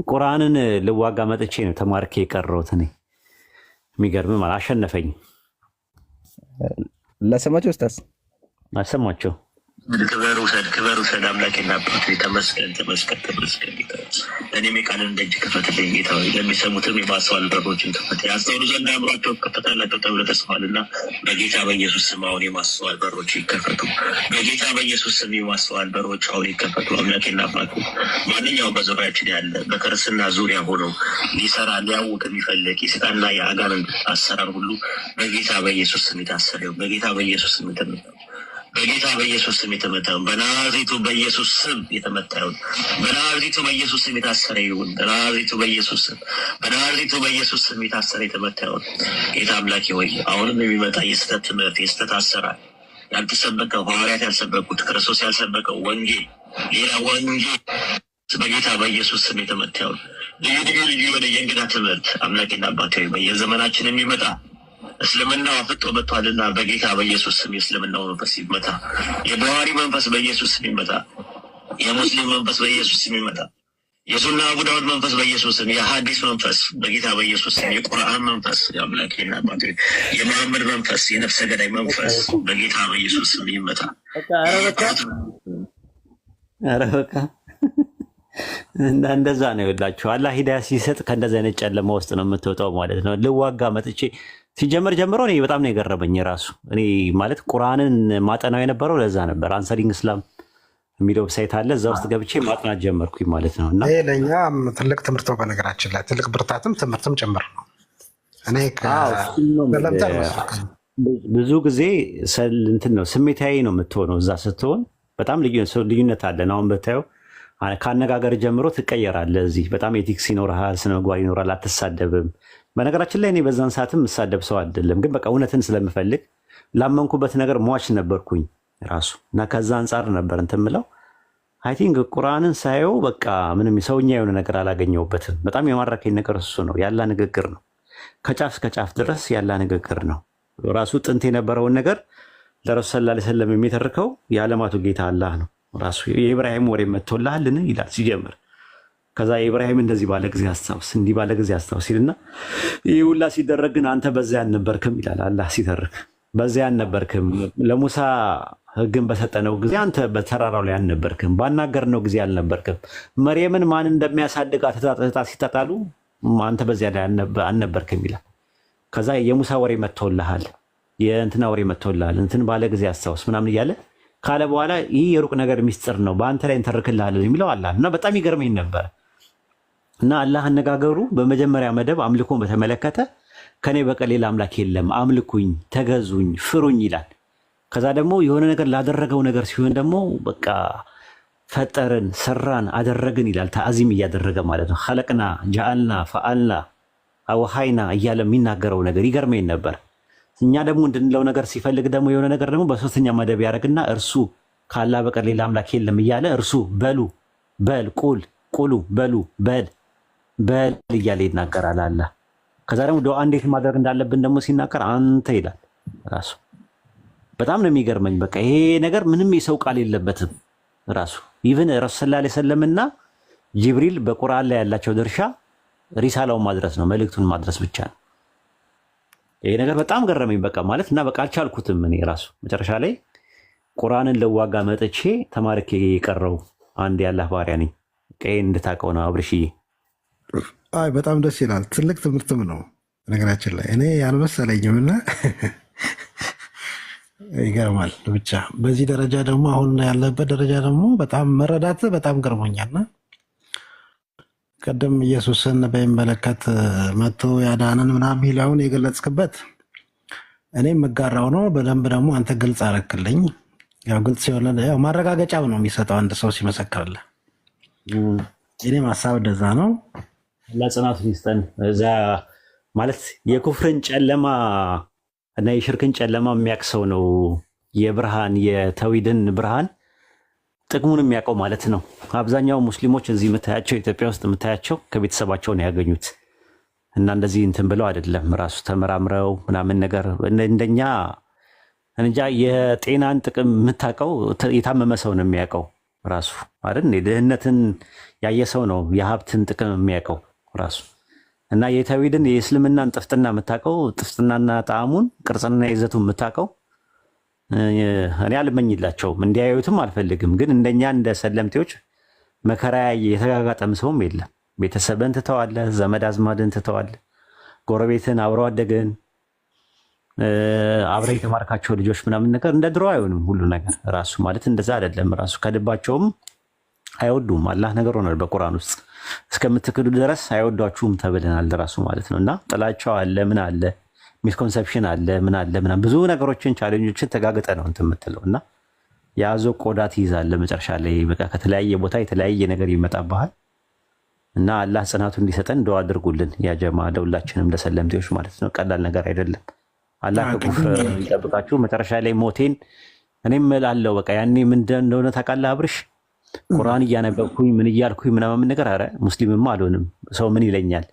ቁርአንን ልዋጋ መጥቼ ነው ተማርኬ የቀረሁት እኔ። የሚገርም ማለት አሸነፈኝ። ለሰማቸው ኡስታዝ። አሰማቸው። ክበር ውሰድ፣ ክበር ውሰድ። አምላኬና አባቴ ተመስገን፣ ተመስገን፣ ተመስገን። ጌታ ሆይ፣ ለእኔም የቃልን ደጅ ክፈትልኝ ጌታ ሆይ፣ ለሚሰሙትም የማስተዋል በሮችን ክፈት። ያስተውሉ ዘንድ አእምሯቸው ከፈተላቸው ተብሎ ተጽፏልና በጌታ በኢየሱስ ስም አሁን የማስተዋል በሮች ይከፈቱ። በጌታ በኢየሱስ ስም የማስተዋል በሮች አሁን ይከፈቱ። አምላኬና አባቴ፣ ማንኛውም በዙሪያችን ያለ በክርስትና ዙሪያ ሆኖ ሊሰራ ሊያውቅ የሚፈልግ የሰይጣንና የአጋንንት አሰራር ሁሉ በጌታ በኢየሱስ ስም የታሰረ ይሁን። በጌታ በኢየሱስ ስም የተመታ፣ በጌታ በኢየሱስ ስም የተመታ ይሁን። በናዝሬቱ በኢየሱስ ስም የተመታ ይሁን። በናዝሬቱ በኢየሱስ ስም የታሰረ ይሁን። በናዝሬቱ በኢየሱስ ስም፣ በናዝሬቱ በኢየሱስ ስም የታሰረ የተመታ ይሁን። ጌታ አምላኬ ሆይ፣ አሁንም የሚመጣ የስህተት ትምህርት፣ የስህተት አሰራር፣ ያልተሰበከው፣ ሐዋርያት ያልሰበኩት፣ ክርስቶስ ያልሰበከው ወንጌል፣ ሌላ ወንጌል በጌታ በኢየሱስ ስም የተመታ ይሁን። ልዩ ልዩ ልዩ የሆነ የእንግዳ ትምህርት አምላኬና አባቴ ሆይ፣ በየዘመናችን የሚመጣ እስልምናው አፍጦ መጥቷልና በጌታ በኢየሱስ ስም የእስልምናው መንፈስ ይመታ። የቡሃሪ መንፈስ በኢየሱስ ስም ይመታ። የሙስሊም መንፈስ በኢየሱስ ስም ይመታ። የሱና አቡ ዳውድ መንፈስ በኢየሱስ ስም፣ የሀዲስ መንፈስ በጌታ በኢየሱስ ስም፣ የቁርአን መንፈስ፣ የአምላኬና አባቴ የመሐመድ መንፈስ፣ የነፍሰ ገዳይ መንፈስ በጌታ በኢየሱስ ስም ይመታ። ኧረ በቃ፣ ኧረ በቃ፣ እንደዛ ነው ይላችሁ። አላህ ሂዳያ ሲሰጥ ከእንደዚህ አይነት ጨለማ ውስጥ ነው የምትወጣው ማለት ነው። ልዋጋ መጥቼ ሲጀመር ጀምሮ እኔ በጣም ነው የገረመኝ ራሱ። እኔ ማለት ቁርአንን ማጠናው የነበረው ለዛ ነበር። Answering Islam የሚል website አለ። እዛ ውስጥ ገብቼ ማጥናት ጀመርኩኝ ማለት ነው። እና ይሄ ለእኛ ትልቅ ትምህርት ነው። በነገራችን ላይ ትልቅ ብርታትም ትምህርትም ጭምር ነው። እኔ እሱን ነው ከለምጠር የምልህ። መስሎኝ ብዙ ጊዜ እንትን ነው፣ ስሜታዊ ነው የምትሆነው እዛ ስትሆን። በጣም ልዩነት አለን። አሁን ብታየው ከአነጋገር ጀምሮ ትቀየራለህ። እዚህ በጣም ethics ይኖርሃል፣ ስነ ምግባር ይኖራል፣ አትሳደብም። በነገራችን ላይ እኔ በዛን ሰዓትም የምሳደብ ሰው አይደለም፣ ግን በቃ እውነትን ስለምፈልግ ላመንኩበት ነገር ሟች ነበርኩኝ ራሱ። እና ከዛ አንጻር ነበር እንትን የምለው። I think ቁርአንን ሳየው በቃ ምንም ሰውኛ የሆነ ነገር አላገኘሁበትም። በጣም የማረከኝ ነገር እሱ ነው። ያላ ንግግር ነው። ከጫፍ እስከ ጫፍ ድረስ ያላ ንግግር ነው። ራሱ ጥንት የነበረውን ነገር ለረሱል ሰለላሁ ዐለይሂ ወሰለም የሚተርከው የዓለማቱ ጌታ አላህ ነው። ራሱ የኢብራሂም ወሬ መጥቶልሃልን ይላል ሲጀምር። ከዛ የኢብራሂም እንደዚህ ባለ ጊዜ አስታውስ፣ እንዲህ ባለ ጊዜ አስታውስ ይልና ይህ ሁላ ሲደረግ ግን አንተ በዚያ አልነበርክም ይላል አላህ ሲተርክ። በዚያ አልነበርክም። ለሙሳ ሕግን በሰጠነው ጊዜ አንተ በተራራው ላይ አልነበርክም። ባናገርነው ጊዜ አልነበርክም። መርየምን ማን እንደሚያሳድጋት ዕጣ ሲጣጣሉ አንተ በዚያ ላይ አልነበርክም ይላል። ከዛ የሙሳ ወሬ መጥቶልሃል፣ የእንትና ወሬ መጥቶልሃል፣ እንትን ባለ ጊዜ አስታውስ ምናምን እያለ ካለ በኋላ ይህ የሩቅ ነገር ሚስጥር ነው፣ በአንተ ላይ እንተርክልሃለን የሚለው አላህ እና በጣም ይገርመኝ ነበር። እና አላህ አነጋገሩ በመጀመሪያ መደብ አምልኮን በተመለከተ ከኔ በቀር ሌላ አምላክ የለም፣ አምልኩኝ፣ ተገዙኝ፣ ፍሩኝ ይላል። ከዛ ደግሞ የሆነ ነገር ላደረገው ነገር ሲሆን ደግሞ በቃ ፈጠርን፣ ሰራን፣ አደረግን ይላል። ተአዚም እያደረገ ማለት ነው። ኸለቅና፣ ጀአልና፣ ፈአልና፣ አውሃይና እያለ የሚናገረው ነገር ይገርመኝ ነበር። እኛ ደግሞ እንድንለው ነገር ሲፈልግ ደግሞ የሆነ ነገር ደግሞ በሶስተኛ መደብ ያደርግና እርሱ ከአላህ በቀር ሌላ አምላክ የለም እያለ እርሱ በሉ፣ በል፣ ቁል፣ ቁሉ፣ በሉ፣ በል፣ በል እያለ ይናገራል አላህ። ከዛ ደግሞ ዱዓ እንዴት ማድረግ እንዳለብን ደግሞ ሲናገር አንተ ይላል ራሱ። በጣም ነው የሚገርመኝ። በቃ ይሄ ነገር ምንም የሰው ቃል የለበትም ራሱ። Even ረሱል ሰለላሁ ዐለይሂ ወሰለምና ጅብሪል በቁርአን ላይ ያላቸው ድርሻ ሪሳላውን ማድረስ ነው፣ መልእክቱን ማድረስ ብቻ ነው። ይሄ ነገር በጣም ገረመኝ። በቃ ማለት እና በቃ አልቻልኩትም እኔ ራሱ። መጨረሻ ላይ ቁርአንን ልዋጋ መጥቼ ተማርኬ የቀረው አንድ ያላህ ባሪያ ነኝ። ቀይን እንድታውቀው ነው አብርሽዬ። አይ በጣም ደስ ይላል። ትልቅ ትምህርትም ነው። ነገራችን ላይ እኔ ያልመሰለኝም እና ይገርማል። ብቻ በዚህ ደረጃ ደግሞ አሁን ያለበት ደረጃ ደግሞ በጣም መረዳት በጣም ገርሞኛልና ቅድም ኢየሱስን በሚመለከት መጥቶ ያዳነን ምናምን የሚለውን የገለጽክበት እኔም የምጋራው ነው። በደንብ ደግሞ አንተ ግልጽ አረክልኝ። ያው ግልጽ የሆነ ያው ማረጋገጫም ነው የሚሰጠው አንድ ሰው ሲመሰክርልህ። እኔም ሀሳብ እንደዛ ነው። ለጽናቱን ይስጠን። እዛ ማለት የኩፍርን ጨለማ እና የሽርክን ጨለማ የሚያውቅ ሰው ነው የብርሃን የተውሂድን ብርሃን ጥቅሙን የሚያውቀው ማለት ነው። አብዛኛው ሙስሊሞች እዚህ የምታያቸው፣ ኢትዮጵያ ውስጥ የምታያቸው ከቤተሰባቸው ነው ያገኙት እና እንደዚህ እንትን ብለው አይደለም፣ ራሱ ተመራምረው ምናምን ነገር። እንደኛ እንጃ የጤናን ጥቅም የምታውቀው የታመመ ሰው ነው የሚያውቀው። ራሱ አይደል? ድህነትን ያየ ሰው ነው የሀብትን ጥቅም የሚያውቀው ራሱ። እና የተውሂድን የእስልምናን ጥፍጥና የምታውቀው፣ ጥፍጥናና ጣዕሙን ቅርጽና ይዘቱን የምታውቀው፣ እኔ አልመኝላቸውም፣ እንዲያዩትም አልፈልግም። ግን እንደኛ እንደ ሰለምቴዎች መከራ ያየ የተጋጋጠም ሰውም የለም። ቤተሰብን ትተዋለህ፣ ዘመድ አዝማድን ትተዋለህ፣ ጎረቤትን፣ አብረው አደግን፣ አብረህ የተማርካቸው ልጆች ምናምን ነገር እንደ ድሮ አይሆንም። ሁሉ ነገር ራሱ ማለት እንደዛ አይደለም። ራሱ ከልባቸውም አይወዱም። አላህ ነገር ሆኗል በቁርአን ውስጥ፣ እስከምትክዱ ድረስ አይወዷችሁም ተብለናል ራሱ ማለት ነው። እና ጥላቻው አለ፣ ምን አለ፣ misconception አለ፣ ምን አለ ምናምን፣ ብዙ ነገሮችን challenge ኦችን ተጋግጠ ነው እንትን የምትለው። እና የአዞ ቆዳ ትይዛለህ መጨረሻ ላይ፣ በቃ ከተለያየ ቦታ የተለያየ ነገር ይመጣብሃል። እና አላህ ጽናቱ እንዲሰጠን ዱዓ አድርጉልን ያ ጀማ፣ ለሁላችንም ለሰለምቴዎች ማለት ነው። ቀላል ነገር አይደለም። አላህ ከኩፍር ይጠብቃችሁ። መጨረሻ ላይ ሞቴን እኔም እላለሁ፣ በቃ ያኔ ምን እንደሆነ ታውቃለህ አብርሽ፣ ቁርአን እያነበብኩኝ ምን እያልኩኝ ምናምን ነገር፣ አረ ሙስሊምማ አልሆንም፣ ሰው ምን ይለኛል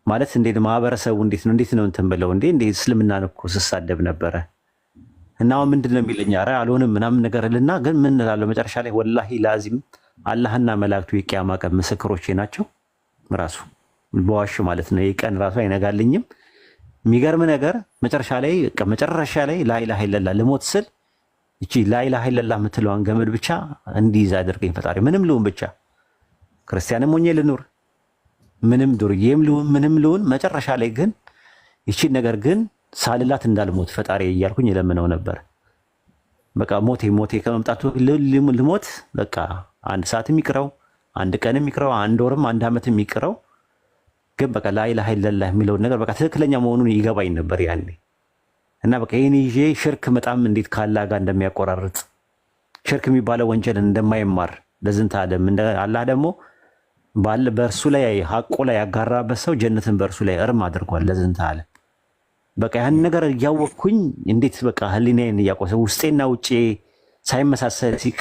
ማለት፣ እንዴት ማህበረሰቡ እንዴት ነው እንትን ብለው፣ እንዴ እንዴ እስልምናን እኮ ስሳደብ ነበረ እና አሁን ምንድን ነው የሚለኝ? አረ አልሆንም ምናምን ነገር እልና ግን ምን እላለሁ መጨረሻ ላይ? ወላሂ ላዚም አላህና መላእክቱ የቂያማ ቀን ምስክሮቼ ናቸው። ራሱ በዋሽ ማለት ነው። ይህ ቀን ራሱ አይነጋልኝም። የሚገርም ነገር መጨረሻ ላይ ላኢላሃ ኢለላህ ልሞት ስል እቺ ላኢላሃ ኢለላህ የምትለዋን ገመድ ብቻ እንዲይዝ አድርገኝ ፈጣሪ። ምንም ልሁን፣ ብቻ ክርስቲያንም ሆኜ ልኑር፣ ምንም ዱርዬም ልሁን፣ ምንም ልሁን፣ መጨረሻ ላይ ግን ይቺን ነገር ግን ሳልላት እንዳልሞት ፈጣሪ እያልኩኝ እለምነው ነበር። በቃ ሞቴ ሞቴ ከመምጣቱ ልሞት፣ በቃ አንድ ሰዓትም ይቅረው፣ አንድ ቀንም ይቅረው፣ አንድ ወርም አንድ ዓመትም ይቅረው፣ ግን በቃ ላኢላሃ ኢለላህ የሚለውን ነገር በቃ ትክክለኛ መሆኑን ይገባኝ ነበር ያኔ። እና በቃ ይህን ይዤ ሽርክ በጣም እንዴት ካላህ ጋር እንደሚያቆራርጥ፣ ሽርክ የሚባለው ወንጀል እንደማይማር ለዝንተ ዓለም፣ አላህ ደግሞ በእርሱ ላይ ሀቁ ላይ ያጋራበት ሰው ጀነትን በእርሱ ላይ እርም አድርጓል ለዝንተ ዓለም። በቃ ያን ነገር እያወቅኩኝ እንዴት በቃ ህሊናዬን እያቆሰ ውስጤና ውጬ ሳይመሳሰል ሲቅ፣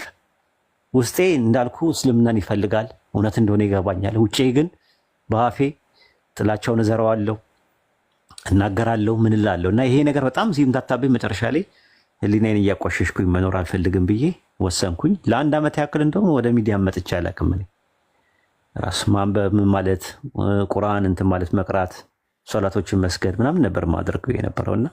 ውስጤ እንዳልኩ እስልምናን ይፈልጋል፣ እውነት እንደሆነ ይገባኛል። ውጬ ግን በአፌ ጥላቻውን እዘረዋለሁ፣ እናገራለሁ፣ ምን እላለሁ። እና ይሄ ነገር በጣም ሲምታታብኝ መጨረሻ ላይ ህሊናዬን እያቆሸሽኩኝ መኖር አልፈልግም ብዬ ወሰንኩኝ። ለአንድ ዓመት ያክል እንደውም ወደ ሚዲያ መጥቼ አላውቅም። እኔ ራሱ ማንበብ ምን ማለት፣ ቁርአን እንትን ማለት መቅራት፣ ሶላቶችን መስገድ ምናምን ነበር ማድረገው የነበረው። እና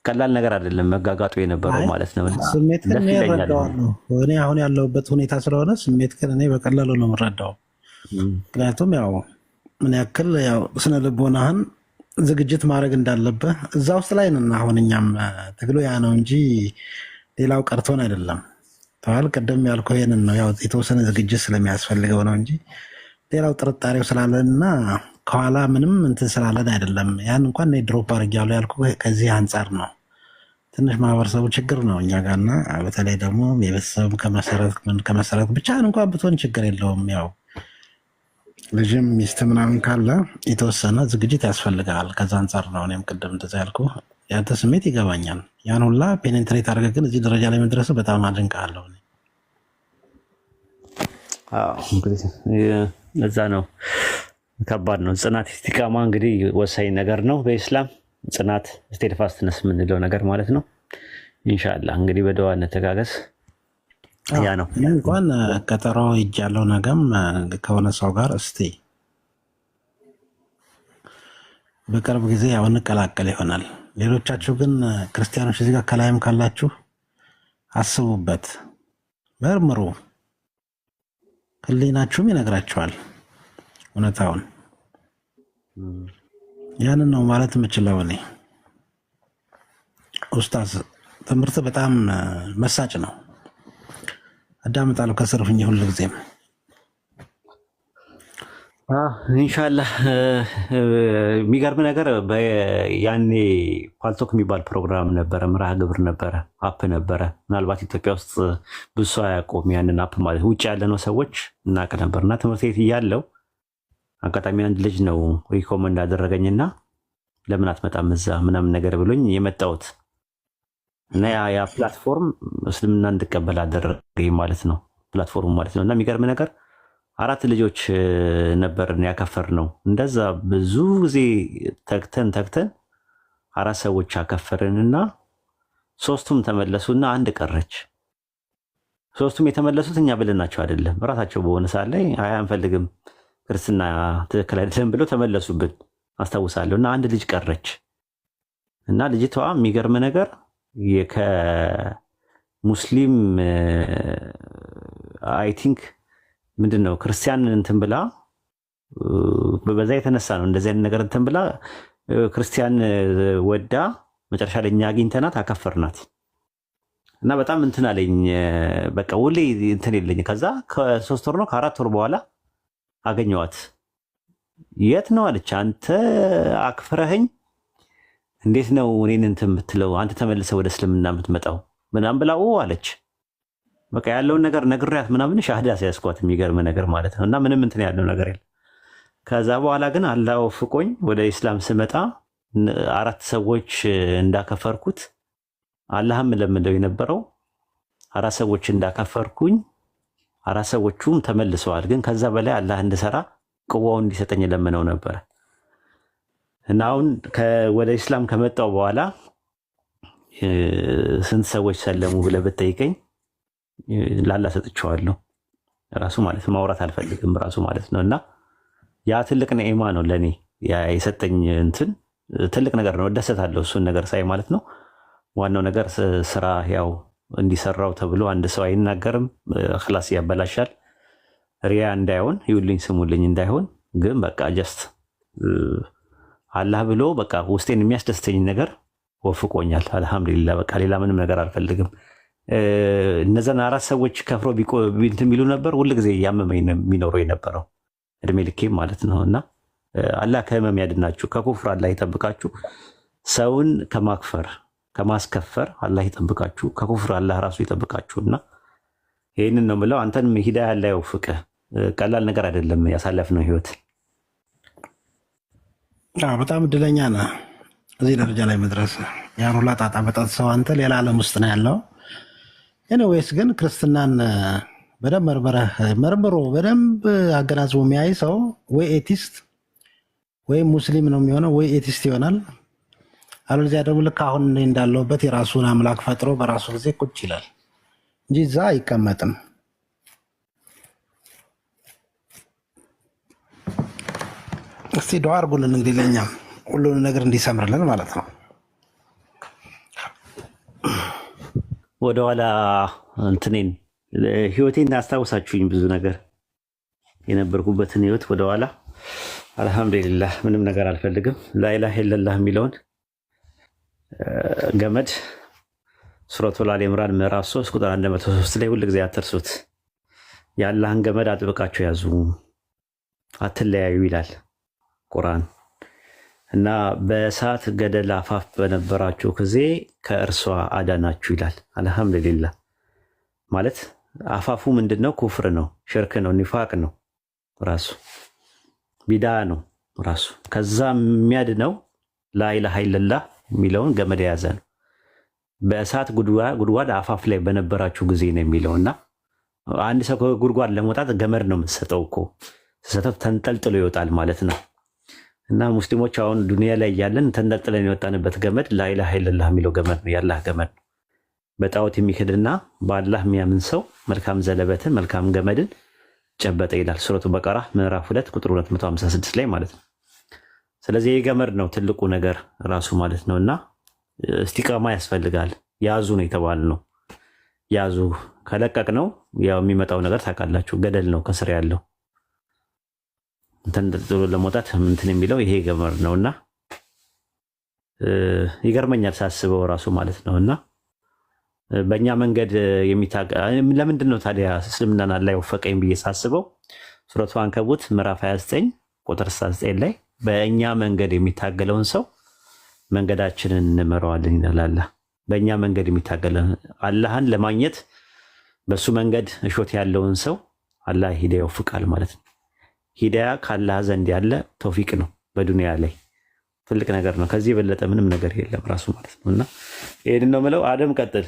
ቀላል ነገር አይደለም መጋጋጡ የነበረው ማለት ነው። ስሜትህን እኔ እረዳዋለሁ። እኔ አሁን ያለሁበት ሁኔታ ስለሆነ ስሜትህን እኔ በቀላሉ ነው የምረዳው። ምክንያቱም ያው ምን ያክል ያው ስነ ልቦናህን ዝግጅት ማድረግ እንዳለብህ እዛ ውስጥ ላይ ነን። አሁን እኛም ትግሉ ያ ነው እንጂ ሌላው ቀርቶን አይደለም። ተዋል ቅድም ያልከው ይሄንን ነው። ያው የተወሰነ ዝግጅት ስለሚያስፈልገው ነው እንጂ ሌላው ጥርጣሬው ስላለን እና ከኋላ ምንም እንትን ስላለን አይደለም። ያን እንኳን እኔ drop አድርጌያለሁ ያልኩህ ከዚህ አንጻር ነው። ትንሽ ማህበረሰቡ ችግር ነው እኛ ጋርና በተለይ ደግሞ የቤተሰብ ከመሰረት ብቻህን እንኳን ብትሆን ችግር የለውም። ያው ልጅም ሚስት ምናምን ካለ የተወሰነ ዝግጅት ያስፈልጋል። ከዛ አንጻር ነው እኔም ቅድም እንደዛ ያልኩህ። ያንተ ስሜት ይገባኛል። ያን ሁላ penetrate አድርገህ ግን እዚህ ደረጃ ላይ መድረስ በጣም አድንቅሃለሁ። እዛ ነው፣ ከባድ ነው። ጽናት ኢስቲቃማ እንግዲህ ወሳኝ ነገር ነው በኢስላም፣ ጽናት steadfastness የምንለው ነገር ማለት ነው። ኢንሻአላህ እንግዲህ በዱዓ እንተጋገዝ። ያ ነው። እኔ እንኳን ቀጠሮ ሄጃለሁ። ነገም ከሆነ ሰው ጋር እስቲ በቅርብ ጊዜ ያው እንቀላቀል ይሆናል። ሌሎቻችሁ ግን ክርስቲያኖች እዚህ ጋር ከላይም ካላችሁ አስቡበት፣ መርምሩ። ህሊናችሁም ይነግራችኋል እውነታውን። ያንን ነው ማለት የምችለው እኔ። ኡስታዝ፣ ትምህርት በጣም መሳጭ ነው። አዳምጣለሁ ከስር ሁኜ ሁሉ ጊዜም። ኢንሻላህ። የሚገርም ነገር ያኔ ፓልቶክ የሚባል ፕሮግራም ነበረ፣ መርሃ ግብር ነበረ፣ app ነበረ። ምናልባት ኢትዮጵያ ውስጥ ብዙ ሰው አያውቀውም ያንን app ማለት፣ ውጭ ያለነው ሰዎች እናውቅ ነበር። እና ትምህርት ቤት እያለው አጋጣሚ አንድ ልጅ ነው recommend አደረገኝና ለምን አትመጣም እዛ ምናምን ነገር ብሎኝ የመጣሁት። እና ያ platform እስልምና እንድቀበል አደረገኝ ማለት ነው፣ platform ኡ ማለት ነው። እና የሚገርም ነገር አራት ልጆች ነበርን ያከፈርነው። እንደዛ ብዙ ጊዜ ተግተን ተግተን አራት ሰዎች አከፈርንና ሶስቱም ተመለሱና አንድ ቀረች። ሶስቱም የተመለሱት እኛ ብለናቸው አይደለም፣ ራሳቸው በሆነ ሰዓት ላይ አይ አንፈልግም፣ ክርስትና ትክክል አይደለም ብለው ተመለሱብን አስታውሳለሁ። እና አንድ ልጅ ቀረች እና ልጅቷ የሚገርም ነገር ከሙስሊም I think ምንድን ነው ክርስቲያን እንትን ብላ በዛ የተነሳ ነው እንደዚህ አይነት ነገር እንትን ብላ ክርስቲያን ወዳ መጨረሻ ላይ እኛ አግኝተናት አከፈርናት። እና በጣም እንትን አለኝ፣ በቃ ሁሌ እንትን የለኝ። ከዛ ከ3 ወር ነው ከ4 ወር በኋላ አገኘዋት። የት ነው አለች። አንተ አክፍረኸኝ እንዴት ነው እኔን እንትን የምትለው? አንተ ተመልሰህ ወደ እስልምና የምትመጣው ምናምን ብላ አለች። በቃ ያለውን ነገር ነግሬያት ምናምን ሻህዳ ሲያስኳት የሚገርም ነገር ማለት ነው። እና ምንም እንትን ያለው ነገር የለም። ከዛ በኋላ ግን አላህ ወፍቆኝ ወደ ኢስላም ስመጣ አራት ሰዎች እንዳከፈርኩት አላህም ለምለው የነበረው አራት ሰዎች እንዳከፈርኩኝ አራት ሰዎቹም ተመልሰዋል። ግን ከዛ በላይ አላህ እንድሰራ ቅዋውን እንዲሰጠኝ ለምነው ነበረ። እና አሁን ወደ ኢስላም ከመጣው በኋላ ስንት ሰዎች ሰለሙ ብለህ ብትጠይቀኝ ላላ ሰጥቼዋለሁ ራሱ ማለት ነው። ማውራት አልፈልግም ራሱ ማለት ነው። እና ያ ትልቅ ነዒማ ነው ለእኔ የሰጠኝ እንትን ትልቅ ነገር ነው። እደሰታለሁ እሱን ነገር ሳይ ማለት ነው። ዋናው ነገር ስራ ያው እንዲሰራው ተብሎ አንድ ሰው አይናገርም። እኽላስ ያበላሻል። ሪያ እንዳይሆን ይውልኝ ስሙልኝ እንዳይሆን ግን በቃ just አላህ ብሎ በቃ ውስጤን የሚያስደስተኝ ነገር ወፍቆኛል። አልሐምዱሊላህ በቃ ሌላ ምንም ነገር አልፈልግም። እነዛን አራት ሰዎች ከፍሮ እንትን የሚሉ ነበር ሁል ጊዜ እያመመኝ ነው የሚኖረው የነበረው እድሜ ልኬም ማለት ነው። እና አላህ ከህመም ያድናችሁ፣ ከኩፍር አላህ ይጠብቃችሁ፣ ሰውን ከማክፈር ከማስከፈር አላህ ይጠብቃችሁ፣ ከኩፍር አላህ ራሱ ይጠብቃችሁ። እና ይህንን ነው የምለው። አንተንም ሂዳያ አላህ ይወፍቅህ። ቀላል ነገር አይደለም ያሳለፍነው ህይወት። አዎ፣ በጣም እድለኛ ነህ እዚህ ደረጃ ላይ መድረስ። ያን ሁላ ጣጣ በጣት ሰው አንተ ሌላ ዓለም ውስጥ ነው ያለው። Anyways ግን ክርስትናን በደንብ መርምረህ መርምሮ በደንብ አገናዝቦ የሚያይ ሰው ወይ atheist ወይም ሙስሊም ነው የሚሆነው ወይ atheist ይሆናል። አለበለዚያ ደግሞ ልክ አሁን እኔ እንዳለሁበት የራሱን አምላክ ፈጥሮ በራሱ ጊዜ ቁጭ ይላል እንጂ እዛ አይቀመጥም። እስቲ ዱዓ አድርጉልን እንግዲህ ለእኛም ሁሉን ነገር እንዲሰምርልን ማለት ነው። ወደኋላ እንትኔን ህይወቴን አስታውሳችሁኝ ብዙ ነገር የነበርኩበትን ህይወት ወደኋላ። አልሐምዱሊላህ ምንም ነገር አልፈልግም። ላኢላሃ ኢለላህ የሚለውን ገመድ ሱረቱል አል ኢምራን ምዕራፍ 3 ቁጥር 103 ላይ ሁልጊዜ አትርሱት። የአላህን ገመድ አጥብቃችሁ ያዙ አትለያዩ ይላል ቁርአን። እና በእሳት ገደል አፋፍ በነበራችሁ ጊዜ ከእርሷ አዳናችሁ ይላል። አልሐምዱሊላህ ማለት አፋፉ ምንድን ነው? ኩፍር ነው፣ ሽርክ ነው፣ ኒፋቅ ነው፣ ራሱ ቢዳ ነው ራሱ። ከዛ የሚያድነው ላኢላሃ ኢለላህ የሚለውን ገመድ የያዘ ነው። በእሳት ጉድጓድ አፋፍ ላይ በነበራችሁ ጊዜ ነው የሚለው። እና አንድ ሰው ከጉድጓድ ለመውጣት ገመድ ነው የምትሰጠው እኮ፣ ስትሰጠው ተንጠልጥሎ ይወጣል ማለት ነው። እና ሙስሊሞች አሁን ዱንያ ላይ ያለን ተንጠልጥለን የወጣንበት ገመድ ላኢላሃ ኢለላህ የሚለው ገመድ ነው፣ የአላህ ገመድ ነው። በጣዖት የሚክድና በአላህ የሚያምን ሰው መልካም ዘለበትን መልካም ገመድን ጨበጠ ይላል ሱረቱ በቀራ ምዕራፍ 2 ቁጥር 256 ላይ ማለት ነው። ስለዚህ ይህ ገመድ ነው ትልቁ ነገር ራሱ ማለት ነው። እና እስቲቃማ ያስፈልጋል። ያዙ ነው የተባልነው። ያዙ ከለቀቅ ነው ያው የሚመጣው ነገር ታውቃላችሁ፣ ገደል ነው ከስር ያለው ተንጠልጥሎ ለመውጣት እንትን የሚለው ይሄ ገመድ ነው። እና ይገርመኛል ሳስበው ራሱ ማለት ነው። እና በእኛ መንገድ ለምንድን ነው ታዲያ እስልምናን አላህ የወፈቀኝ ብዬ ሳስበው ሱረቱ አንከቡት ምዕራፍ 29 ቁጥር 69 ላይ በእኛ መንገድ የሚታገለውን ሰው መንገዳችንን እንመራዋለን ይላል። በእኛ መንገድ የሚታገለ አላህን ለማግኘት በሱ መንገድ እሾት ያለውን ሰው አላህ ሂዳያ ይወፍቃል ማለት ነው። ሂዳያ ከአላህ ዘንድ ያለ ተውፊቅ ነው። በዱንያ ላይ ትልቅ ነገር ነው። ከዚህ የበለጠ ምንም ነገር የለም ራሱ ማለት ነው። እና ይሄንን ነው የምለው። አደም ቀጥል።